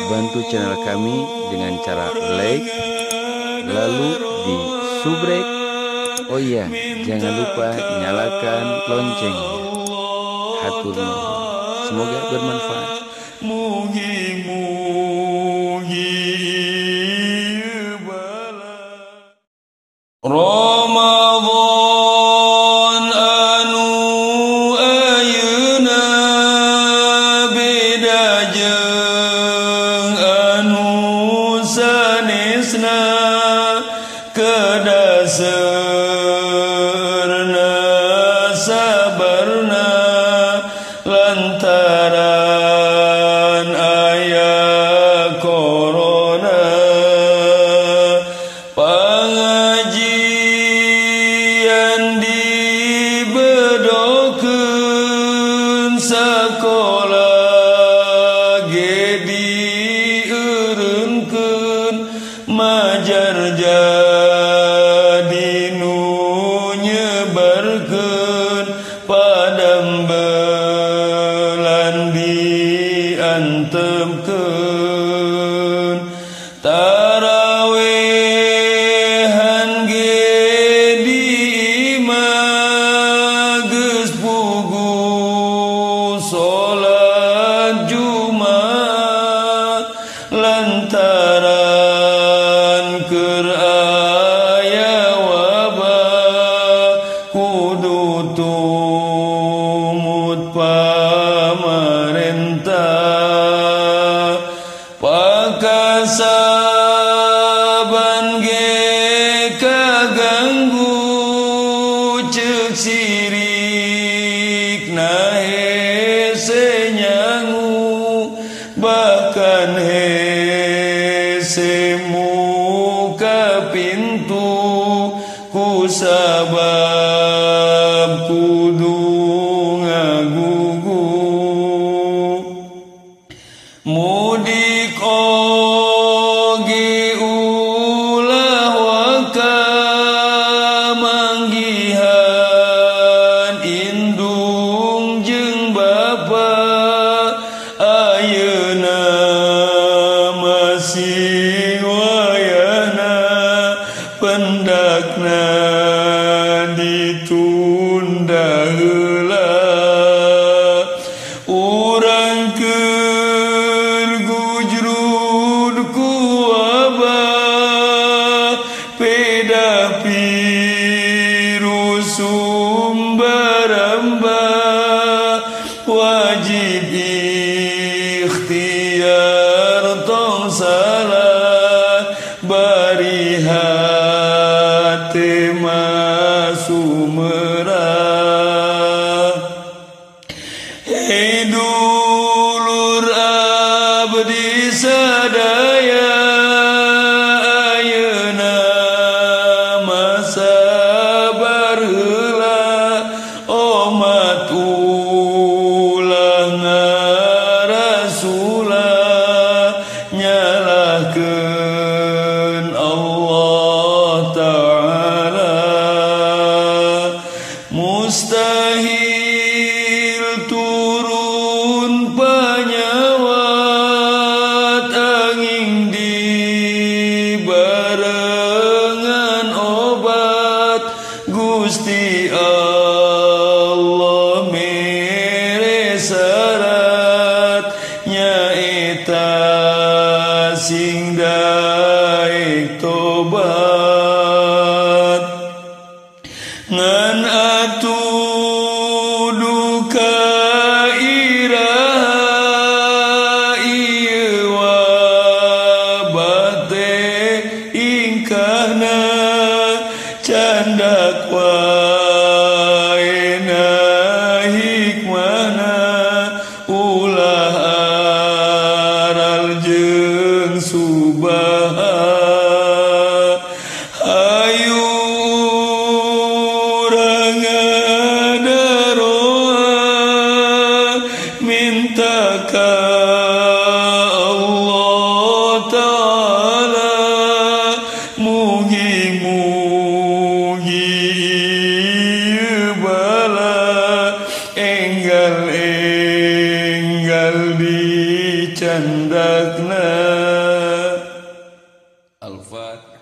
Bantu channel kami dengan cara like, lalu di subrek. Oh iya, jangan lupa nyalakan loncengnya. Hatur nuhun. Semoga bermanfaat. Mugi-mugi bala Ramadan anu ayeuna beda jeung anu sanesna kedaseurna sabarna lantaran aya corona pangajian dibedokeun sakola ge dieureunkeun majar jadi nu nyebarkeun padambelan diantemkeun tarawehan ge di imah geus puguh salat Jumat lantaran keur aya wabah kudu tumut pamarentah pakasaban ge kaganggu ceuk sirik na hese nyangu bahkan hese muka pintu ku sabab kudu ngagugu mudik oge ulah waka manggihan indung jeung bapa ayeuna masih wayahna pendakna ditunda heula urang keur gujrud ku wabah peda virus sumbaramba wajib ikhtiar tong salah bari hate masumerah. Hei dulur abdi sadaya ayeuna masabar heula omat ulah ngarasula nyalahkeun Allah Ta'ala mustahil turun panyawat angin di barengan obat Gusti Allah mere syarat nyaeta sing daek tobat ngan atuh duka iraha ieu wabah teh ingkahna candak waena hikmahna ulah aral jeung subahna. Candakna. Al-Fatihah.